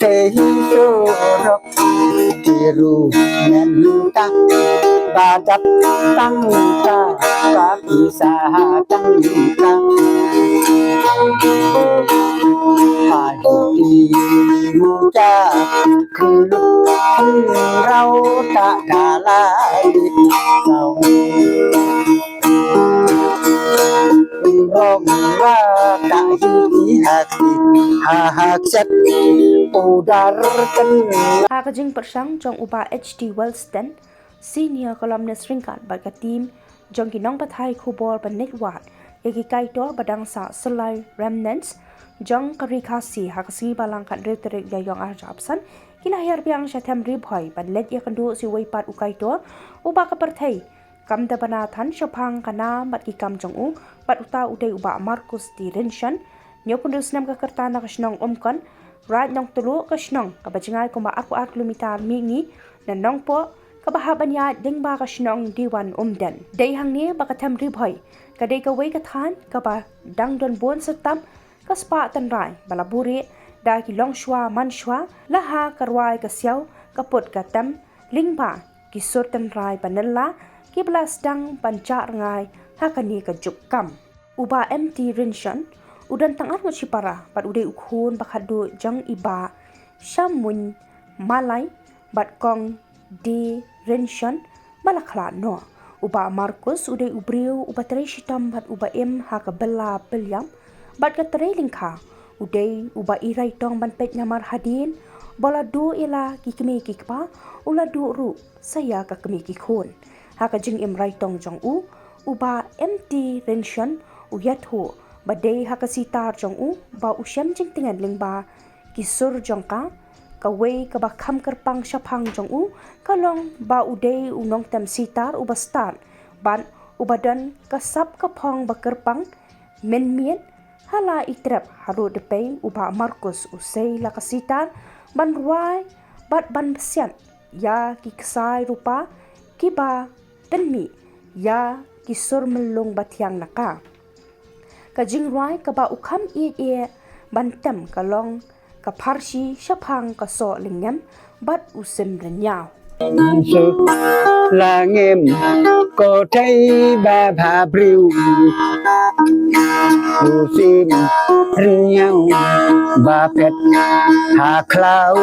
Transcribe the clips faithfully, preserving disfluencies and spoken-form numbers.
Te hi surok tiru nenta ba dap tang ka ba pisa tang ka. Hadi muda kulu rau tak dalai kau. Rong ba tak hi hati ha hak set udar ten. Ha ka jingpyrshang jong u Bah H D Wellston, senior columnist ryngkat bad ka team jong ki nongpathai khubor ban leit wad ïa ki kaitor ba dang sah syllai, remnants jong ka Ri Khasi, ha ka sngi Balang khathynriew tarik Ïaïong arhajar arphew san, ki la hiar biang sha Them Ri Bhoi ban leit ïakynduh sa uwei pat u kaitor uba ka pyrthei kam da bana than shaphang ka nam bad ki kam jong u, bad uta u dei u Bah Marcus T Rynshon, hynñiewphew hynriew snem ka rta, na ka shnong Umkon, Raid Nongtluh, ka shnong kaba jngai kumba arphew ar kilometer mihngi na Nongpoh, kaba hap ban ïaid lyngba ka shnong Diwan Umden. Dei hangne ba ka Them Ri Bhoi ka dei kawei ka thaiñ kaba dang don bun sa tam ka spah tynrai ba la buhrieh da ki longshuwa manshuwa, la ha ka rwai ka siaw, ka put ka tem, lyngba ki sur tynrai ba nylla kiba la sdang ban jah rngai ha kane ka juk kam. U Bah M T Rynshon u don tang arngut shipara bad u dei u khun ba khatduh jong i Bah Shamwin Malai bad Kong D Rynshon ba la khlad noh. U Bah Marcus u dei u briew uba trei shitom bad uba im ha ka bylla pylliam bad ka trei lyngkha. U dei uba i raitong ban peit namar hadien ba la duh ïa la ki kmie ki kpa, u la duh ruh sa ïa ka kmie ki khun. Ha ka jingim raitong jong u, u Bah M T Rynshon u ïathuh ba dei ha ka sitar jong u ba u shem jingtngen lyngba ki sur jong ka. Kawei kaba kham kyrpang shaphang jong u ka long ba u dei u nongtem sitar uba stad bad uba don ka sap ka phong ba kyrpang mynmiet. Ha la i trep harud dpei, u Bah Marcus u sei la ka sitar ban rwai bad ban bsiat ïa ki ksai rupa kiba pynmih ïa ki sur myllung ba thiang na ka. Ka jingrwai kaba u kham ïeit ïa ban tem ka long ka pharshi shaphang ka soh lyngngem bad u sim rynïaw. Suk la ngim ko thei ba bha briew, u sim rynïaw ba phet ha khlaw.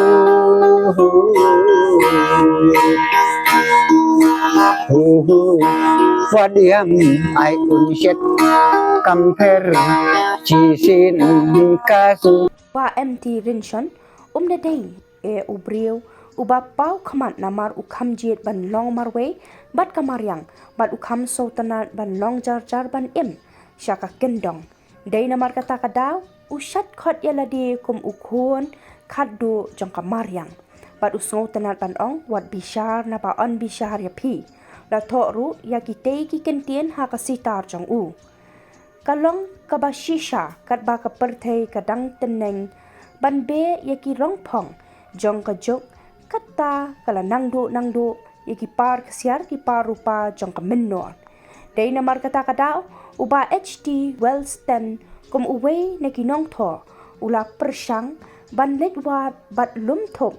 Hu hu, wat ïam ai un shet kam pher chi sin ka su. Bah M T Rynshon um da dei ïa u briew uba paw khmat namar u kham jied ban long marwei bad ka mariang, bad u kham sngewtynnat ban long jar jar ban im sha ka kyndong. Dei namar kata ka daw u shait khot ïa lade kum u khun khatduh jong ka mariang, bad u sngewtynnat ban ong, wat bishar naba yn bishar ïa phi. La thoh ruh ïa kitei ki kyntien ha ka sitar jong u. Ka long kaba shisha katba ka pyrthei ka dang tneng ban beh ïa ki rong phong jong ka juk, kata ka la nang duh nang duh ïa ki par ksiar ki par rupa jong ka mynnor. Dei namar kata ka daw u Bah H D Wellston kum uwei na ki nongthoh u la pyrshang ban leit wad bad lum thup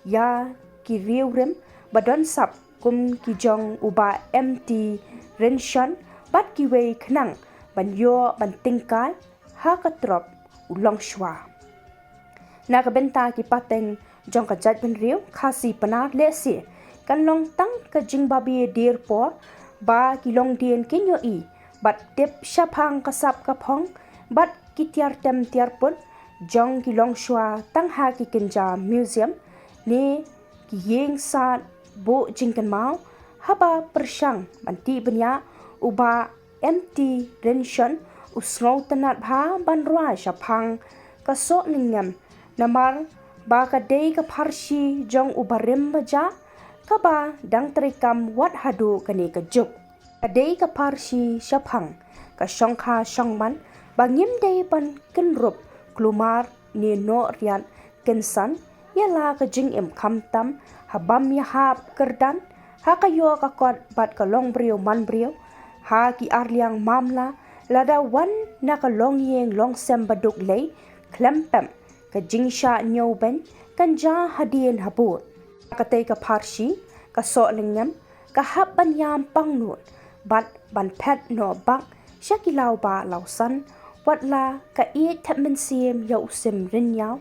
ïa ki riewrim ba don sap kum ki jong u Bah M T Rynshon bad kiwei khnang ban ïoh ban tyngkai ha ka trep u longshuwa. Na ka bynta ki pateng jong ka jaitbynriew Khasi Pnar lehse kan long tang ka jingbabe dier por ba ki longdien kin ïohi bad tip shaphang ka sap ka phong bad ki tiar tem tiar put jong ki longshuwa tang ha ki kynja museum ne ki ïing sad buh jingkynmaw. Haba pyrshang ban tih bniah, u Bah M T Rynshon u sngewtynnat bha ban rwai shaphang ka soh lyngngem namar ba ka dei ka pharshi jong u barim bajah kaba dang treikam wat haduh kane ka juk. Ka dei ka pharshi shaphang ka shongkha shongman ba ngim dei ban kynrup klumar ne noh riat kynsan ïa la ka jingim khamtam ha bam ïahap kyrdan, ha ka ïoh ka kot bad ka longbriew manbriew, ha ki arliang mamla, lada wan na ka longïing longsem baduk lei khlem pep Ka jingshah ñiewbeiñ kan jia hadien habud. Katei ka pharshi, ka soh lyngngem, ka hap ban ïam pangnud, bad ban phet noh bak sha ki lawbah lawsan, wat la ka ïeit thep mynsiem ïa u Sim Rynñiaw,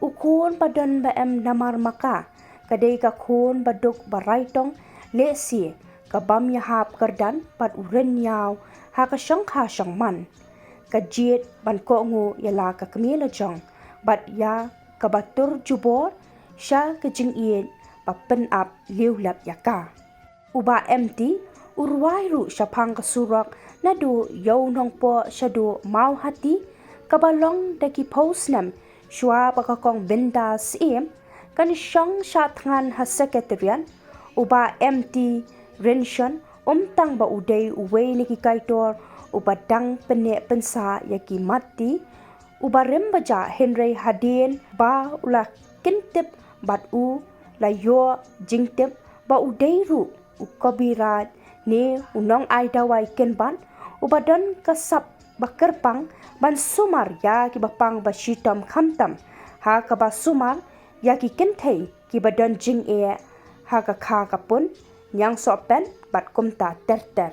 u khun ba don ba em namar ma ka, ka dei ka khun ba duk ba raitong, lehse ka bym ïahap kyrdan bad u Rynñiaw ha ka shongkha shongman. Ka jied ban kohnguh ïa la ka kmie lajong, bad ïa kaba tur jubor sha ka jingïeit ba pynap liewlep ïa ka. U Bah M T u rwai ruh shaphang ka surok naduh Ïew Nongpoh shaduh Mawhati, kaba long da ki phew snem shuwa ba ka Kong Bindas Syiem kan shong shah thngan ha Secretariat. U Bah M T Rynshon, um tang ba u dei uwei na ki kaitor uba dang pynneh pynsah ïa ki mat ti, u barim bajah, hynrei hadien ba u la kyntip bad u la ïoh jingtip ba u dei ruh u kobiraid ne u nongai dawai kynbat uba don ka sap ba kyrpang ban sumar ïa kiba pang ba shitom khamtam, ha kaba sumar ïa ki kynthei kiba don jingeh ha ka kha ka pun, ñiangsohpet bad kumta ter ter.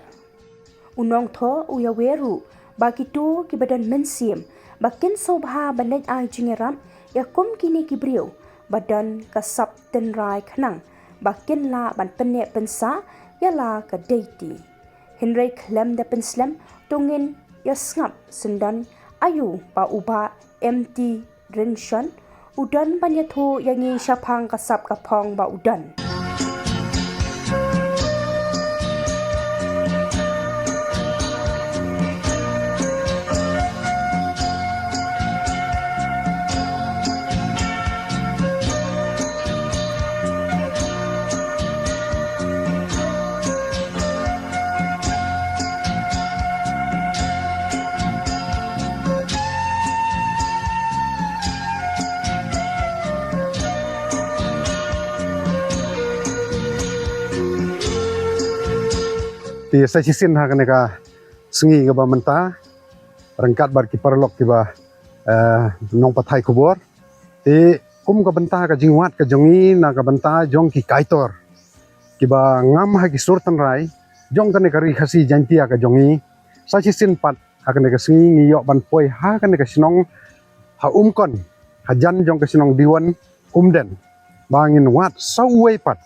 U nongthoh u ïawer ruh ba kito kiba don mynsiem ba kin sngewbha ban leit ai jingïarap ïa kum kine ki briew ba don ka sap tynrai khnang ba kin lah ban pynneh pynsah ïa la ka dei ti. Hynrei khlem da pynslem to ngin ïa sngap syndon aïu ba u Bah M T Rynshon u don ban ïathuh ïa ngi shaphang ka sap ka phong ba u don. Te sa shisien ha kane ka sngi kaba mynta, ryngkat bad ki paralok kiba, eh, nongpathai khubor. Te kum ka bynta ka jingwad ka jong ngi na ka bynta jong ki kaitor kiba ngam ha ki sur tynrai jong kane ka Ri Khasi Jaintia ka jong ngi, sa shisien pat ha kane ka sngi ngi ïoh ban poi ha kane ka shnong ha Umkon, hajan jong ka shnong Diwon Umden, ba ngin wad sa uwei pat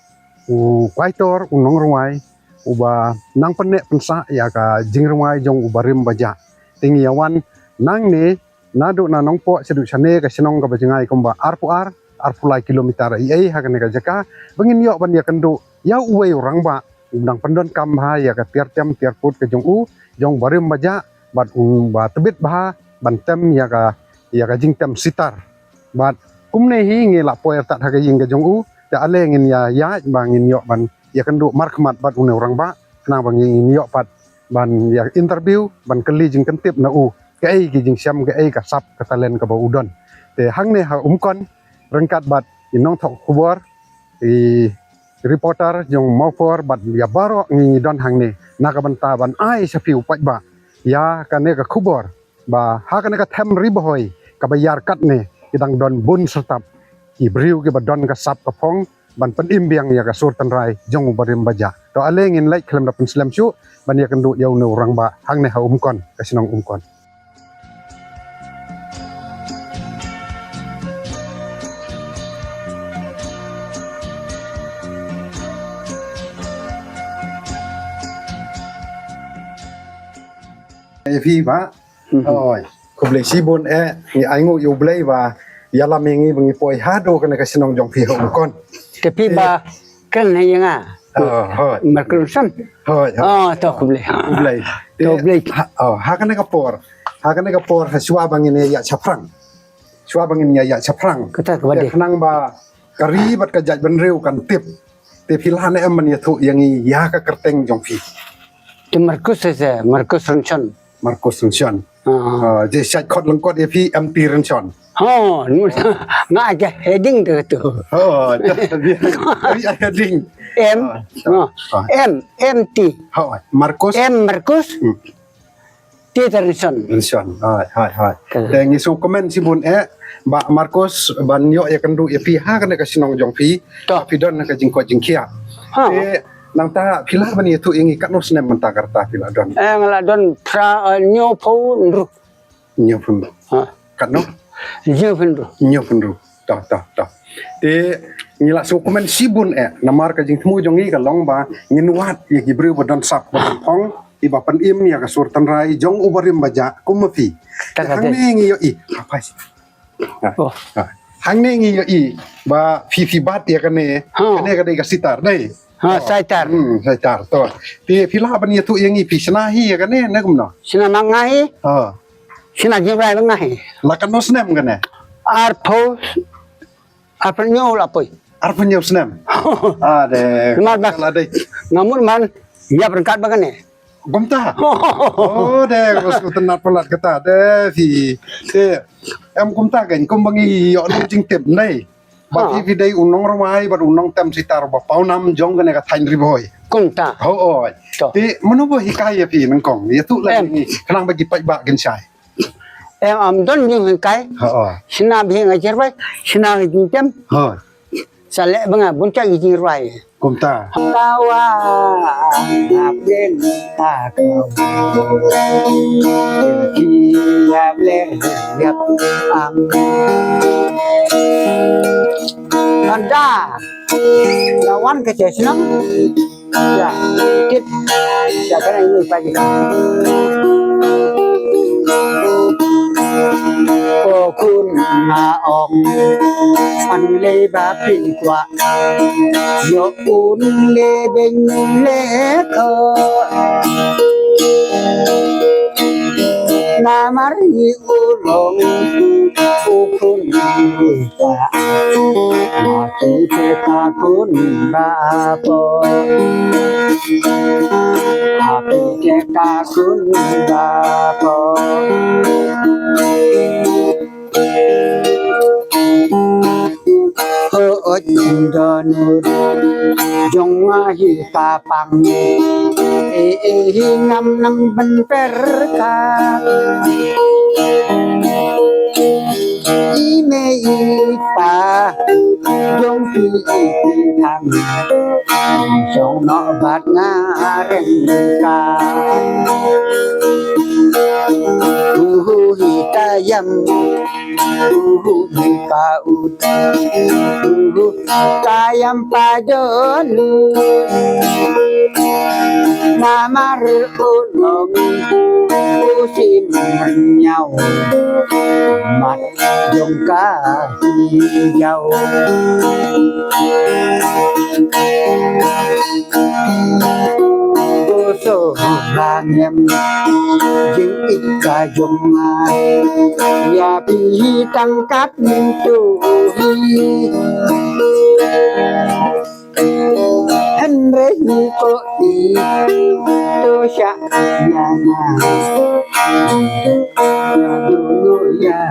u kaitor, u nongrwai uba nang pynneh pynsah ïa ka jingrwai jong u barim bajah. Te ngi ïa wan nangne naduh na Nongpoh shaduh shane, ka shnong kaba jngai kumba arphew ar, arphew lai kilometer ei ei ha kane ka jaka, ba ngin ïoh ban ïakynduh ïa uwei u rangbah u nang pyndonkam bha ïa ka tiar tem tiar put ka jong u, jong u barim bajah, bad uba tbit bha ban tem ïa ka, ïa ka jingtem sitar. Bad kumne hi ngi la poi artat ha ka ïing ka jong u, te ale ngin ïa ïaid ba ngin ïoh ban ïakynduh markhmat bad une u rangbah, khnang ba ngin ïoh pat ban ïa interview, ban kylli jingkyntip na u, kaei ki jingshem, kaei ka sap ka talent kaba u don. Te hangne ha Umkon, ryngkat bad i nongthoh khubor, i reporter jong Mawphor bad ïa baroh ngi ngi don hangne na ka bynta ban ai sha phi u paidbah ïa kane ka khubor ba ha kane ka them Ri Bhoi kaba ïar katne ki dang don bun syrtap ki briew kiba don ka sap ka phong ban pynim biang ïa ka sur tynrai jong u barim bajah. To ale ngin leit khlem da pynslem shuh ban ïakynduh ïa une u rangbah hangne ha Umkon, ka shnong Umkon. Ïa phi bah. Mhm. Hooid. Khublei shibun eh, ngi ainguh ïa U Blei ba ïalam ïa ngi ba ngi poi haduh kane ka shnong jong phi ha Umkon. Te phi ba kren ha ïa nga. Oh, hooid. Markun sam. Hooid, hooid. Oh, to khublei. Khublei. To Blei. Ha, oh, ha kane ka por. Ha kane ka por ha shuwa ba ngin ïa shaphrang. Shuwa ba ngin ïa shaphrang. Kata ka ba dei. Khnang ba ka ri bad ka jaitbynriew kan tip. Te phi lah ne em ban ïathuh ïa ngi ïa ka kyrteng jong phi? Te Markus, te Markus Rynshon. Markus Rynshon. Ah. Ah, je shait khot lyngkot ïa phi M T Rynshon. Oh, nu nga aja heading te tu. Oh, te, te, te, heading. M, ah, oh, ah. M, M T. Oh, Markus. M Markus. Hmm. Theater Nation. Nation. Hai, hai, hai. Te ngi sngewkmen shibun eh, Bah Marcos, ban ïoh ïakynduh ïa phi ha kane ka shnong jong phi. Phi don ka jingkoit jingkhiah. Te nangta phi lah ban ïathuh ïa ngi katno snem mynta ka rta phi la don? Eh, nga la don phra, eh, hynñiewphew hynriew. Hynñiewphew hynriew. Katno? Hynñiewphew hynriew. Hynñiewphew hynriew. Te ngi la sngewkmen shibun eh, namar ka jingthmu jong ngi ka long ba ngin wad ïa ki briew ba don sap ba phong, kiba pynim ïa ka sur tynrai jong u barim bajah kum ma phi. Hangne ngi ïohi. Hangne ngi ïohi ba phi phi bat ïa kane, kane ka dei ka sitar dei. Sitar. Hmm, sitar to. Te phi lah ban ïathuh ïa ngi phi shna hi ïa kane ne kumno? Shna ma nga hi. Shna jingrwai ma nga hi. La katno snem kane? Arphew, arphew hynñiew la poi. Arphew hynñiew snem. Ah, de. Nga mut man ïap ryngkat bad kane. Kumta. Oh, de, ko sngewtynnat palat kata de phi. Te em kumta kein, kumba ngi ïoh lem jingtip nei. Ba phi phi dei u nongrwai bad u nongtem sitar ba pawnam jong kane ka thaiñ Ri Bhoi. Kumta. Hooid. Te mano ba hikai ïa phi nyngkong? Ïathuh lem ïa ngi khnang ba ki paidbah kin shai. Em, am don jinghikai. Shna bha nga jingrwai, shna jingtem. Sa leh ba nga bun ka jingrwai. Kumta. Tawa, ngap den ta ko. Ki ya ble ya ang. Anda, lawan ke sesnam. Ya, kit. Ya, kan ini pagi. Ko khun nga ong, an le ba pin kwa. Yo un le ben le ko. Namar ni u long u khun ni ta. Ati te ka khun ba po. Ati te ka khun ba po. Hooid, don jong nga hi ka pang. E, e, hi ngam nang ban per ka. I mei i pa jong phi i phi thang. Jong noh bad nga reng ka. Uhu hi ka yam. Uhu hi ka ut. Uhu ka yam pa jon. Namar u long u sim rynñiaw. Mat jong ka hi jaw. Ko so ha ngem jing ik ka jong nga. Ya phi tang kat tu hi. Hynrei ni ko i to sha ya na. Ya dulu ya.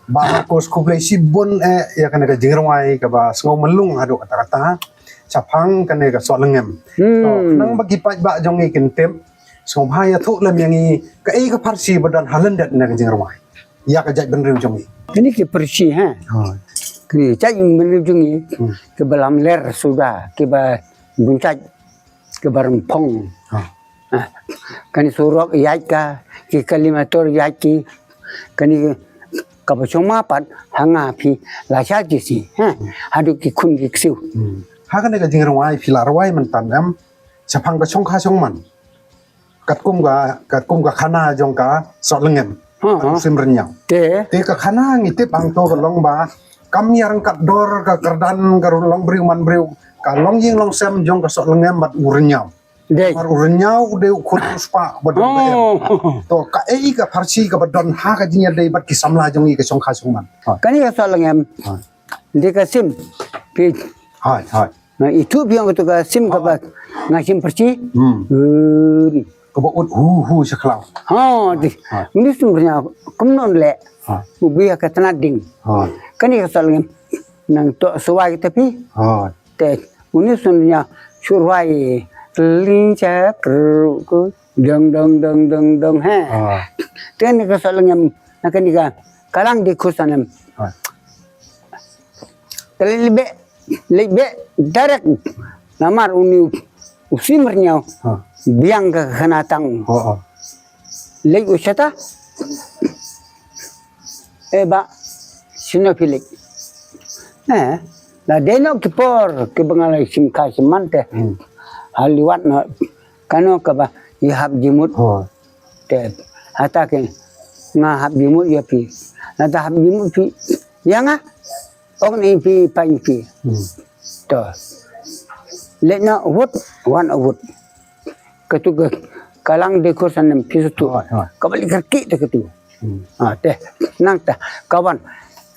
Bah Marcos, khublei shibun eh ïa kane ka jingrwai kaba sngew myllung haduh katta katta. Shaphang kane ka Sohlangem. To, khnang ba ki paidbah jong ngi kin tip, sngewbha ïathuh lem ïa ngi kaei ka pharshi ba don ha lyndet na ka jingrwai ïa ka jaitbynriew jong ngi. Kine ki pharshi, ha. Kine ki jaitbynriew jong ngi kiba lamler suda, kiba bun jait, kiba rynphong. Kane surok ïaid ka, ki kalimator ïaid ki, kane kaba shong ma pat ha nga phi la shah ki si, ha. Haduh ki khun ki ksiew. Ha kane ka jingrwai phi la rwai mynta em, shaphang ka shongkha shongman. Katkum ka, katkum ka khana jong ka Sohlangem. Sim rynñiaw. Te ka khana ngi tip hangto ka long ba kam ïa ryngkat dor ka kyrdan ka long briew man briew, ka long ïing long sem jong ka Sohlangem bad u rynñiaw. Mar u rynñiaw u dei u khun u spah ba don ba em. To kaei ka pharshi kaba don ha ka jingïadei bad ki samla jong ngi ka shongkha shongman. Kane ka Sohlangem. Dei ka sim. Phi. Hai, hai. Nga ithuh biang katu ka sim kaba nga sim pharshi. Hmm. kaba ut hu hu sha khlaw. Ha, di. Ha. Uni u Siem Byrngiaw kumno leh. Ha. U bia ka tnat ding. Ha. Kane ka soh lngem. Nang to suwai kita phi. Ha. Te uni u Siem Byrngiaw suwai ling cha kru ku dong dong dong dong dong ha. Ha. Te kane ka soh lngem na kane ka Kalang Dkhur Sanem. Ha. Te leit beh, leit beh direct. Namar uni u Siem Byrngiaw. Ha. Biang ka khana tang. Ha, ha. Leit u shata. Eh, ba, shino phi leit. Eh, la dei noh ki por kiba nga la shim ka shim man te. Hmm. Ha liwat noh kano kaba i hap jingmut. Ha. Te hata ke nga hap jingmut ïa phi. Lada hap jingmut phi ïa nga, ong ïa phi, paiñ phi. Hmm. To. Leit noh wut, wan wut. Katu ka Kalang Dkhur Sanem phi sutu. Hooid, hooid. Kaba leit kyrkieh te katu. Hmm. Ah, te nangta ka wan.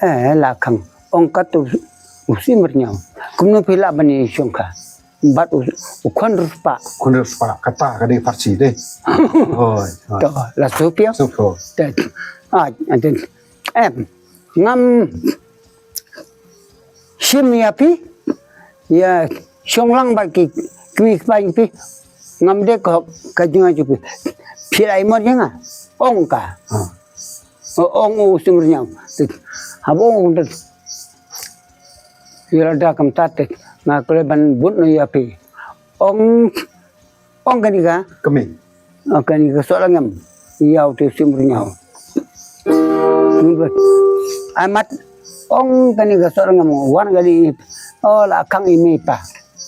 Eh, la khang. Ong katu u Siem Byrngiaw. Kumno phi lah ban ïashong ka. Bad u, u khun riewspah. Khun riewspah, kata ka dei Farsi dei. Hooid, hooid. To, la shu phi. Shu phi. Te, ah, te, em, ngam shim ïa phi, ïa shong lang bad ki kmie ki kpa jong phi. Ngam dei ka hok ka jingïaid jong phi. Phi la ïamot ïa nga. Ong ka. Ha. O, ong u Siem Byrngiaw. Haba ong te. Ïa lada kumta te nga kloi ban bud noh ïa phi. Ong, ong kane ka. Kmie. Ong kane ka soh lngem. Ïa utu u Siem Byrngiaw. Amat ong kane ka soh lngem wan kane. O la khang i mei i pa.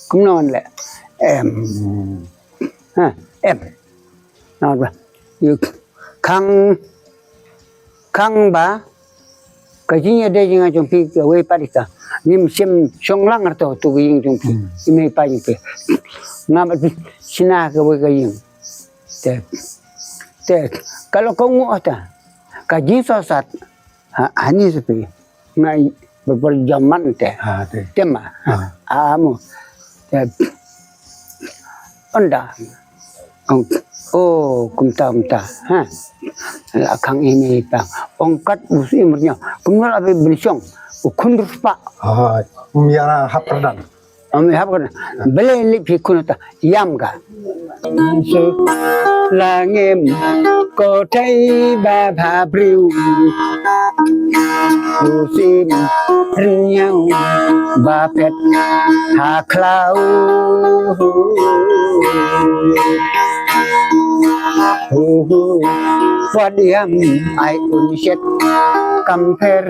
Kumno ngan leh. Em. Hmm. Ha, em. Nangta ïa khang, khang ba ka jingïadei jong nga jong phi kawei pat ïa ka. Ngim shym shong lang ha utu ka ïing jong phi. Hmm. I mei i pa jong phi. Ngam shna kawei ka ïing. Te, te ka long ka nguh ta ka jingsngewsih. Ha, ani sa phi. Nga i berber jaman te. Ha, te. Te ma. Ha. Amu. Te. Onda. Ong, oh, kumta, kumta. Ha. La khang i mei i pa. Ong kat u Siem Byrngiaw. Kumno la phi ban shong. U khun riewspah. Ha, um ïa hap kyrdan. Ym hap ka. Balei leit phi khun ta ïam ka. Suk la ngim ko thei ba bha briew. U Siem Byrngiaw ba phet ha khlaw. Hu hu. Wat ïam ai un shet kam pher.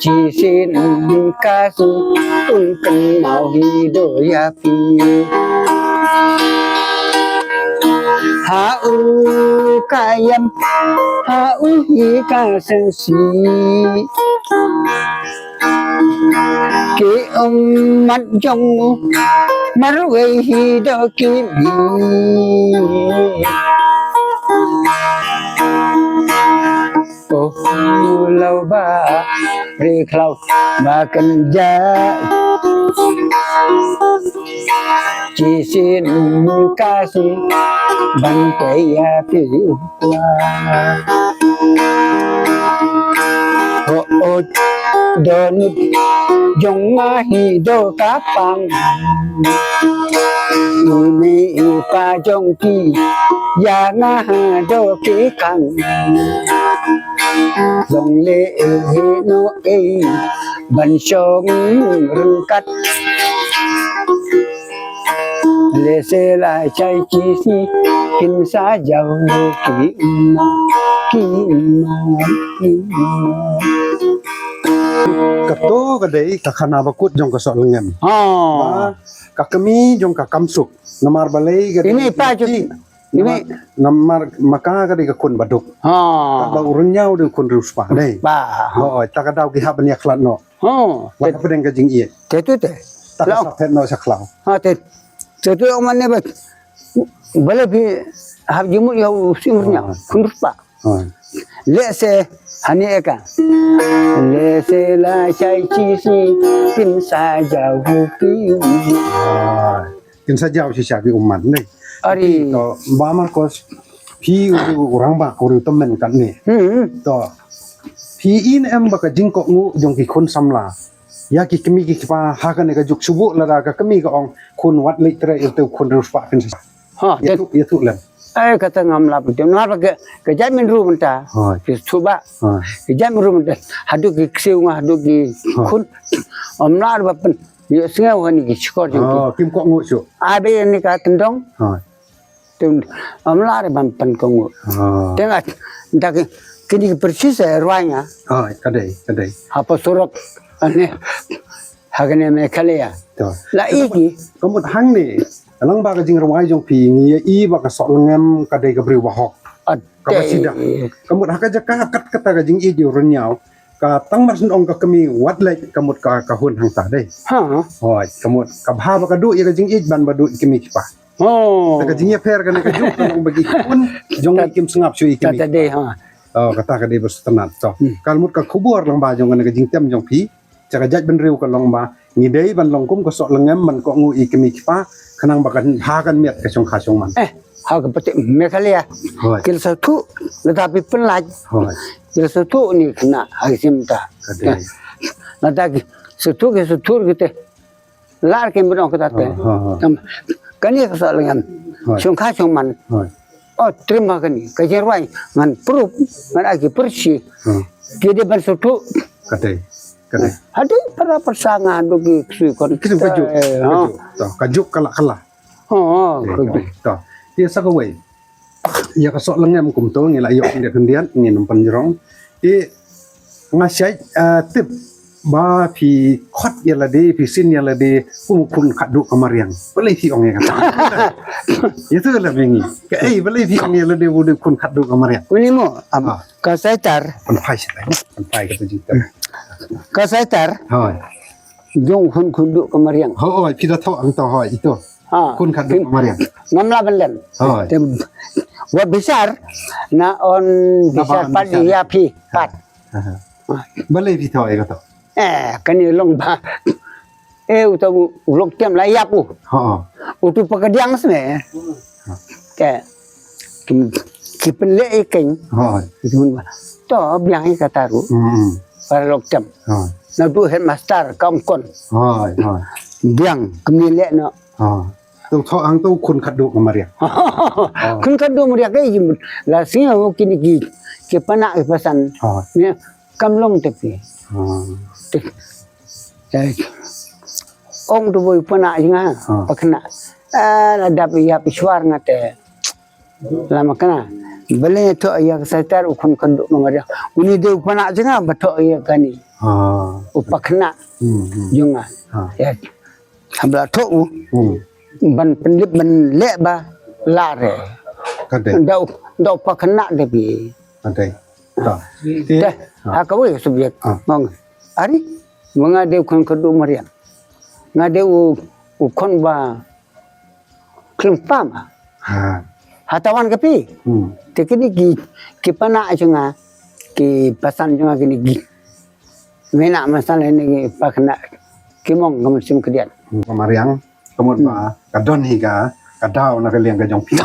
Shisien ka sngi un kynmaw hi do ïa phi. Ha u ka ïam, ha u hi ka sngewsih. Ki ummat jong u marwei hi do ki mih. Ko u lou ba ri khlaw ba kynjah. Shisien ka sngi ban pei ïa phi u kwah. Ho o do nit jong nga hi do ka pang. I mei i pa jong phi ïa nga ha do ki khang. Long le e he no e ban shong ryngkat. Lehse la shai shi sngi kin sa jaw ki ma, ki ma, ki ma. Kato ka dei ka khana ba kut jong ka Sohlangem. Oh. Ba ka kmie jong ka Kamsuk. Namar balei ka dei. Ini pa ju. Ini. Namar, namar ma ka ka dei ka khun baduk. Ha. Ba u Rynñiaw dei u khun riewspah dei. Ba. Oh, ta ka daw ki hap ban ïakhlad noh. Oh. Ba ka pdeng ka jingïeit. Te tu te. Ta ka sa phet noh sha khlaw. Ha te. Te tu ong mane ba. Balei phi hap jingmut ïa u Siem Rynñiaw. Oh. Khun riewspah. Lehse hani eka. Lehse la shai shi sngi kin sa jaw ki. Kin sa jaw shisha ki ummat ne. Ari. To, Bah Marcos, phi u rangbah, u rangbah tymmen katne. Hmm. To, phi i ne em ba ka jingkohnguh jong ki khun samla ïa ki kmie ki kpa ha kane ka juk, shu buh lada ka kmie ka ong khun wat leit trei, ïa te khun riewspah phin sa. Ha, ïathuh, ïathuh lem. Eh, kata ngam lah pynthut. Namar ba ka, ka jaitbynriew mynta. Hooid. Ki sngewthuh ba. Hooid. Ka jaitbynriew mynta. Haduh ki ksiew nga, haduh ki khun. Ym lah ba pyn ïohsngew ha kine ki shkor jong ki. Oh, kim kohnguh shuh. Ade ne ka tyndong. Hooid. Te ym lah re ban pynkohnguh. Oh. Te nga, da ki, kine ki pyrshah sa rwai nga. Hooid, ka dei, ka dei. Hapoh surok. Ane. Ha kane Meghalaya. To. La i ki. Ka mut hangne, lang ba ka jingrwai jong phi, ngi ïa i ba ka Sohlangem ka dei ka briew bahok. Ka ba sida. Ka mut ha ka jaka kat kata ka jingïeit u rynñiaw, ka tang mar shu ong ka kmie wat leit, ka mut ka, ka hun hangta dei. Ha. Hooid, ka mut ka bha ba ka duh ïa ka jingïeit ban ba duh ïa ki kmie ki kpa. Oh. Te ka jingïapher kane ka juk ka long ba ki khun jong ngi kim sngap shuh ïa ki kmie ki kpa. Kata dei, ha. Oh, kata ka dei ba sngewtynnat. To. Hmm. Ka mut ka khubor lang ba jong kane ka jingtem jong phi. Sha ka jaitbynriew ka long ba ngi dei ban long kum ka Sohlangem ban kohnguh ïa ki kmie ki kpa, khnang ba kan bha kan miat ka shongkha shongman. Eh, ha ka pyrthei Meghalaya. Hooid. Ki la sngewthuh, lada phi pynlait. Hooid. Ki la sngewthuh ne kane ha ki sien mynta. Ka dei. Lada ki sngewthuh, ki sngewthuh kito. Lah kim pynong kata te. Ha, ha, ha. Tam, kane ka Sohlangem. Hooid. Shongkha shongman. Hooid. Oh, trei ma kane. Ka jingrwai ngan proof, ngan ai ki pyrshah. Hmm. Ki dei ban sngewthuh. Ka dei, ka dei. Haduh para pyrshah nga haduh ki ksiew khun. Ki ksiew ka juk, eh, ka juk. To, ka juk ka la, ka la. Oh, oh, ka juk. To. Te sa kawei. Ïa ka Sohlangem kumto ngi la ïoh khyndiat khyndiat, ngin ym pynjrong. Te nga shait, eh, tip ba phi khot ïa lade, phi sien ïa lade kum u khun khatduh ka mariang. Balei phi ong ïa kata? Ïa tu la mengi. Kaei balei phi ong ïa lade u dei u khun khatduh ka mariang? Uni mo, am, ah, ka Saitar. Pynphai sha, pynphai kata jingtip. Ka Saitar. Hooid. Jong u khun khatduh ka mariang. Hooid, phi da thoh hangto hooid, ito. Ha. Khun khatduh ka mariang. Ngam lah ban len. Hooid. Te, wat bishar, ngan bishar pat ïa phi, pat. Aha. Balei phi thoh ïa kato? Eh, kane long ba. Eh, uto u Lok Tiam la ïap u. Ha. Uto pa ka diang sne. Ha. Te, ki, ki pynleh ïa kane. Ha. To, biang ïa kata ruh. Hmm. Para Lok Tiam. Ha. Naduh headmaster, kam kon. Ha, ha. Biang, kmie leh noh. Ha. To thoh hangto khun khatduh ka mariang. Khun khatduh mariang ka i jin. La sngew kine ki, ki panak ki pasan. Ha. Ne, kam long te phi. Ha. Te, eh, ong tu boi panak jong nga, ha, pa khynnah. Eh, la dap ïa phi shuar nga te. Lama kane. Balei thoh ïa ka Saitar u khun khatduh ka mariang. Uni dei u panak jong nga ba thoh ïa kane. Ha. U pa khynnah. Hmm, hmm. Jong nga. Ha. Ïa. Haba la thoh u. Hmm. Ban pynlip ban leh ba la re. Ka dei. Da u, da u pa khynnah de phi. Ka dei. Ta. Te, ha kawei subjek. Ha. Ngong. Ari, ma nga dei u khun khatduh mariang. Nga dei u, u khun ba khlem pam. Ha. Ha tawan ka phi. Hmm. Te kine ki, ki panak jong nga, ki pasan jong nga kine ki. Mena masala ne ki pa khynnah. Ki mong ka mynsiem khyndiat. Hmm, ka mariang. Ka mut ba ka don hi ka, ka daw na ka liang ka jong phi.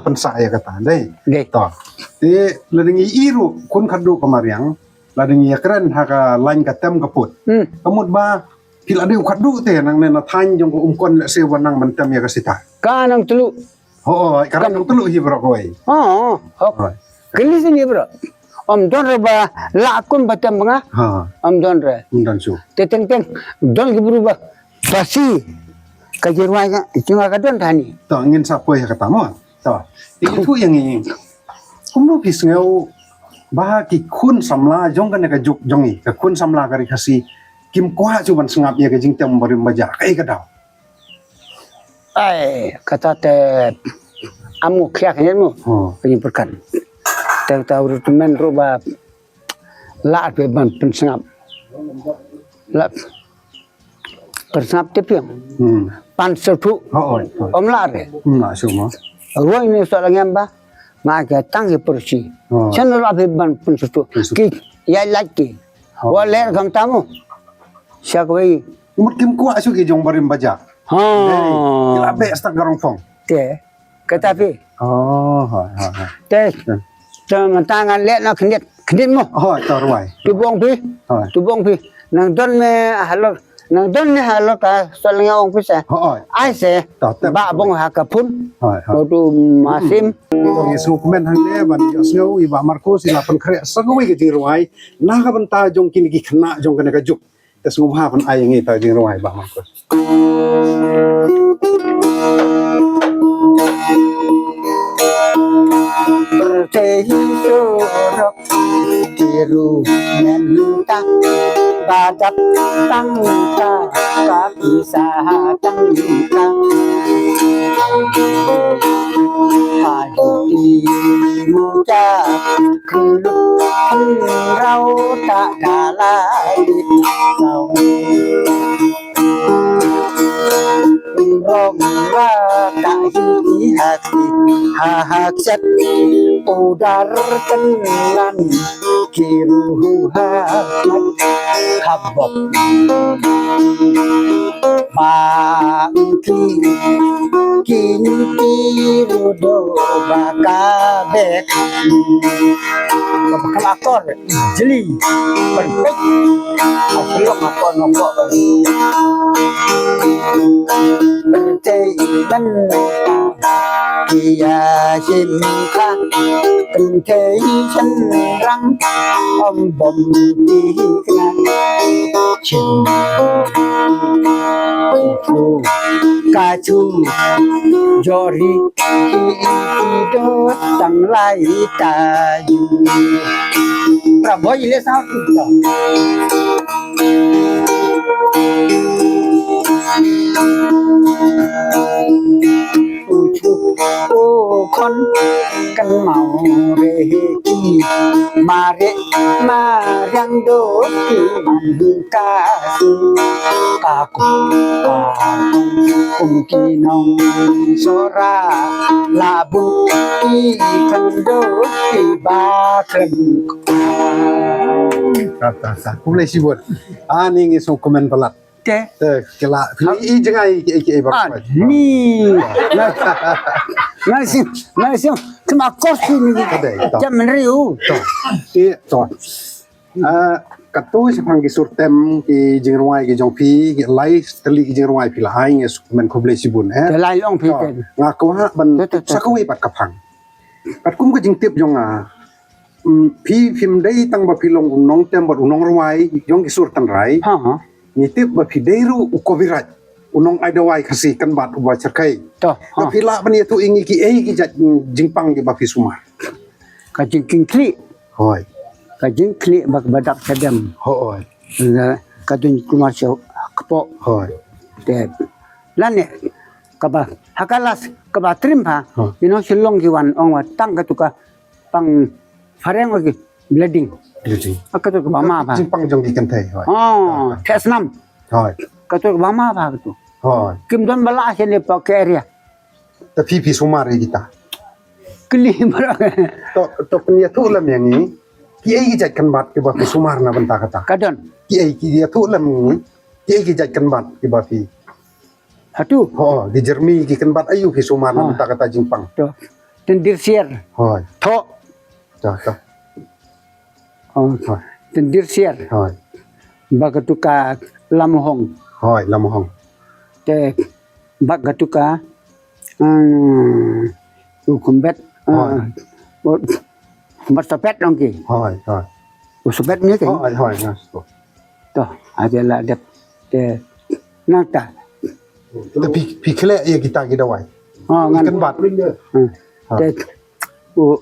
Pynsa ïa kata dei. Dei. To. Te lada ngi i ruh khun khatduh ka mariang, lada ngi ïakren ha ka lain ka tem ka put. Hmm. Ka mut ba phi la dei u khatduh te nangne na thaiñ jong ka Umkon lehse wan nang ban tem ïa ka Saitar. Ka Nongtluh. Hooid, ka Nongtluh hi bro kawei. Oh, oh. Hooid. Kylli sini bro. Ym don re ba lah kum ba tem ba nga. Ha. Ym don re. Ym don shuh. Te teng teng don ki bru ba pasi ka jingrwai ka, jong nga ka don thani. To ngin sa poi ha kata mo. To. Ïathuh ïa ngi. Kumno phi sngew ba ki khun samla jong kane ka juk jong ngi, ka khun samla ka Ri Khasi, kim kwah shuh ban sngap ïa ka jingtem barim bajah, kaei ka daw? Ai, kata te am u khia khñiat mo. Oh. Pynpyrkhat. Te ta ru tymmen ru ba lah phi ban pynsngap. Lah pynsngap te phi. Hmm. Pan sngewthuh. Oh, oh, oh. Ym lah re. Hmm, lah shuh mo. Ruh ini soal ngam ba. Nga ka tang ki pyrsi. Oh. Shen lah phi ban pynsngewthuh. Pynsngewthuh. Ki ïa lait ki. Oh. Wa ler kham ta mo. Sha kawei. Mut kim kwah shuh ki jong barim bajah. Ha. Dei, ki la beh stak ka rong phong. Te. Kata phi. Oh, hoi, hoi, hoi. Te. Hmm. Te mynta ngan leh na khyndiat, khyndiat mo. Hoi, to rwai. Tu bong phi. Hoi. Tu bong phi. Nang don me halor. Nang don me halor ka sol nga ong phi se. Hoi. Ai se. To, te. Ba bong ha ka phun. Hoi, hoi. Mo tu masim. To ngi sngewkmen hangne ban ïohsngew i Bah Marcos i la pynkhreh sa kawei ka jingrwai na ka bynta jong kine ki khynnah jong kane ka juk. Te sngewbha ban ai ïa ngi ta jingrwai Bah Marcos. Pyrthei surok ki ruh mynta ba dap tang ka, ka pisa tang ka. Ha ïing i muja Khynrau ta da lai. Rong wa ta hi ha ki ha ha chet. U dar kynlan ki ruh ha ha bok. Ba ki ki ruh do ba ka bek. Ka ba ka la kor. Jeli. Perfect. Aku lok aku nampak. Pentei ban. Kia him ka. Pentei chen rang. Om bom ti kna. Chin. Ku. Ka chu. Jori. Ki. Ki do. Tang lai. Ta yu. Pra boy le sa tu ta. U chu u khon kan mau re ki ma re ma riang do ki man ka su ka ku ka kum ki nong sora la bu ki kan do ki ba kan. Kata sa. Kumlei sibun. Ani ngi song komen palat. Te. Te kela. Phi i jngai ki ki ba. Ah, ni. Ngai sing, ngai sing. Tema kos ni. Kade. Jam menriu. To. I to. Ah, katu shaphang ki sur tem ki jingrwai ki jong phi ki lai tylli ki jingrwai phi la ai ngi suk men khublei shibun eh. Te lai long phi te. Nga kwah ban sa kawei pat ka phang. Katkum ka jingtip jong nga. Phi phim dei tang ba phi long u nongtem bad u nongrwai jong ki sur tynrai. Ngi tip ba phi dei ruh u copyright u nong ai dawai Khasi kan bat uba cherkai. To. Phi lah ban ïathuh ïa ngi ki ei ki jait jingpang kiba phi sumar. Ka jingkynkhlieh. Hoi. Ka jingkynkhlieh ba ka ba dap chadem. Hoi. Ka jingkynmaw sha kpoh. Hoi. Te lane kaba ha ka las kaba trim pha. Ki nong Shillong ki wan ong wa tang katu ka pang phareng wa ki bleeding. Bleeding. Katu kaba ma pha. Jingpang jong ki kynthei. Hoi. Oh, theh snam. Hoi. Katu kaba ma pha katu. Hoi. Kim don ba la sha ne pa ka area. Te phi phi sumar ïa kita. Kli bro. To to pynïathuh lem ïa ngi. Ki ei ki jait kynbat kiba phi sumar na bynta kata. Ka don. Ki ei ki ïathuh lem ngi. Ki ei ki jait kynbat kiba phi. Hatu. Ho, ki jermi ki kynbat ayu phi sumar na bynta kata jingpang. To. Tyndir siar. Hoi. Tho. To to. Oh, tyndir siar. Hoi. Ba katu ka lamhong. Hoi, lamhong. Te ba katu ka u kumbet. Hoi. U kumbet sopet nong ki. Hoi, hoi. U sopet ni ki. Hoi, hoi, hoi. To, ade la dep te nangta. Te phi phi khleh ïa kita ki dawai. Oh, ngan. Kynbat. Te u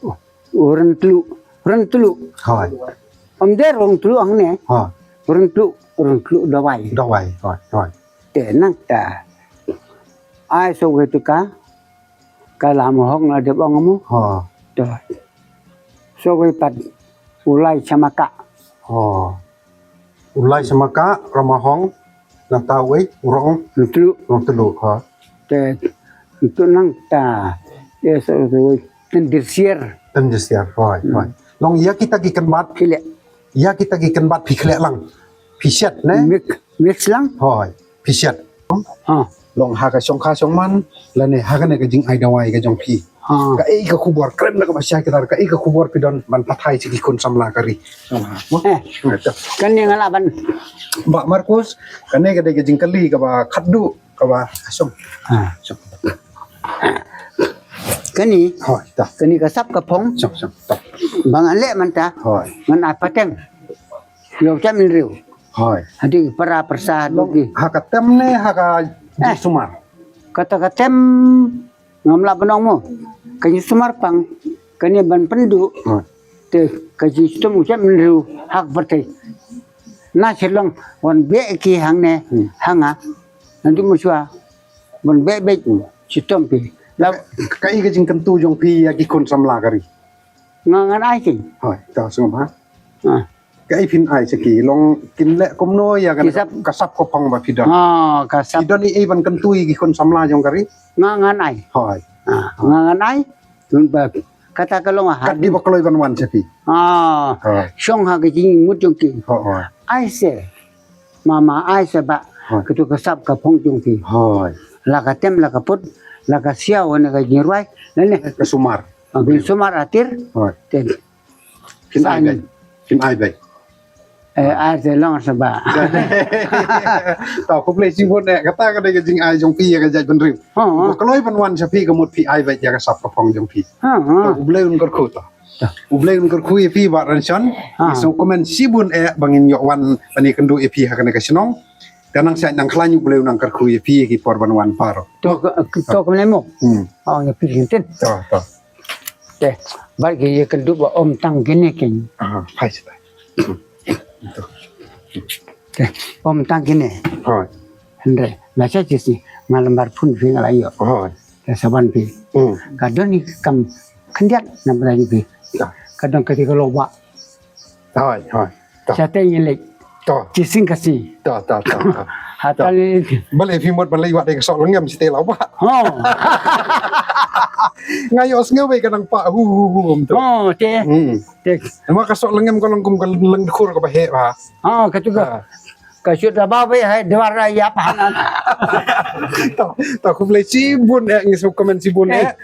u ryntlu ryntlu. Hoi. Om der ryntlu ang ne. Hoi. Ryntlu ryntlu dawai. Dawai, hoi, hoi. Te nangta. Ai so we tu ka. Ka lamhong la dep ong mo. Hoi. Te. So we pat u lai chamaka. Hoi. U lai chamaka, lamhong, nangta wei, u rong. Ryntlu. Ryntlu, ha. Te, tu nangta. Te so wei tyndir siar. Tyndir siar, hoi, hoi. Long ïa kita ki kynbat. Phi leh. Ïa kita ki kynbat phi khleh lang. Phi shet ne. Mix, mix lang. Hoi. Phi shet. Ha. Long ha ka shongkha shongman, lane ha kane ka jingai dawai ka jong phi. Ha. Kaei ka khubor, kren da kaba shai kdar, kaei ka khubor phi don ban pathai sha ki khun samla ka ri. Shong ha. Mo? Eh. Kane nga lah ban. Bah Markus, kane ka dei ka jingkylli kaba khatduh, kaba shong. Ha. Shong. Kane. Hoi, ta. Kane ka sap ka phong. Shong, shong, ta. Ba ngan leh mynta. Hoi. Ngan ai pateng. Ïa u Jaitbynriew. Hoi. Hadien para pyrsa. Long, ha ka tem ne ha ka jingsumar. Kata ka tem ngam lah ban ong mo. Ka jingsumar pang kane ban pynduh. Hoi. Te ka jingshitom u Jaitbynriew ha ka pyrthei. Na sha long wan beh ki hangne. Hmm. Hanga. Naduh mynshuwa wan beh beh. Hmm. Shitom phi. Lada kaei ka jingkyntu jong phi ïa ki khun samla ka ri. Nga ngan ai ki. Hoi, ta sngewbha. Ah. Kaei phin ai sha ki, long kin leh kumno ïa ka sap, ka sap ka phong ba phi don. Ah, ka sap. Phi don ei ban kyntu ïa ki khun samla jong ka ri. Nga ngan ai. Hoi. Ah, nga ngan ai. Tun ba kata ka long ha. Kat kiba kloi ban wan sha phi. Ah. Hoi. Shong ha ka jingmut jong ki. Hoi, hoi. Ai se. Mama ai se ba. Hoi. Katu ka sap ka phong jong phi. Hoi. La ka tem la ka put, la ka siaw ne ka jingrwai, ne ne. Ka sumar. Ah, kin sumar atir. Hoi. Te. Kin ai beit. Kin ai beit. Eh, ai te long sha ba. Ta khublei shibun eh, kata ka dei ka jingai jong phi ïa ka Jaitbynriew. Ha, ha. Ba kloi ban wan sha phi ka mut phi ai beit ïa ka sap ka phong jong phi. Ha, ha. Ta U Blei un kyrkhu ta. Ta. U Blei un kyrkhu ïa phi Bah Rynshon. Ha. Ngi sngewkmen shibun eh ba ngin ïoh wan ban ïakynduh ïa phi ha kane ka shnong. Te nang shait nang khlaiñ U Blei un nang kyrkhu ïa phi ïa ki por ban wan baroh. To ka, to ka mene mo. Hmm. Oh, ïa phi kin tin. To, to. Te, bad ki ïakynduh ba ym tang kine kin. Ah, phai sha tai. Te, ym tang kine. Hoi. Hynrei, la sha shisngi, nga lambar phone phi nga la ïoh. Hoi. Te sa wan phi. Hmm. Ka don hi kam khyndiat na bynta phi. Ya. Ka don kati ka lok ba. Hoi, hoi. To. Shatei ngi leit. To. Shisien ka sngi. To, to, to, to. Ha, to. Balei phi mut ban leit wad ïa ka soh lyngem shatei la wad. Ho. Nga ïohsngew ba ka nang pah hu hu hu, um, to. Ho, te. Hmm. Te. Namar ka soh lyngem ka long kum ka lyngdkhur kaba heh bha. Ha, katu ka. Ha. Ka shut da ba ba hai dwar ïa pa hanan. To, to, khublei shibun eh, ngi sngewkmen shibun eh. Eh.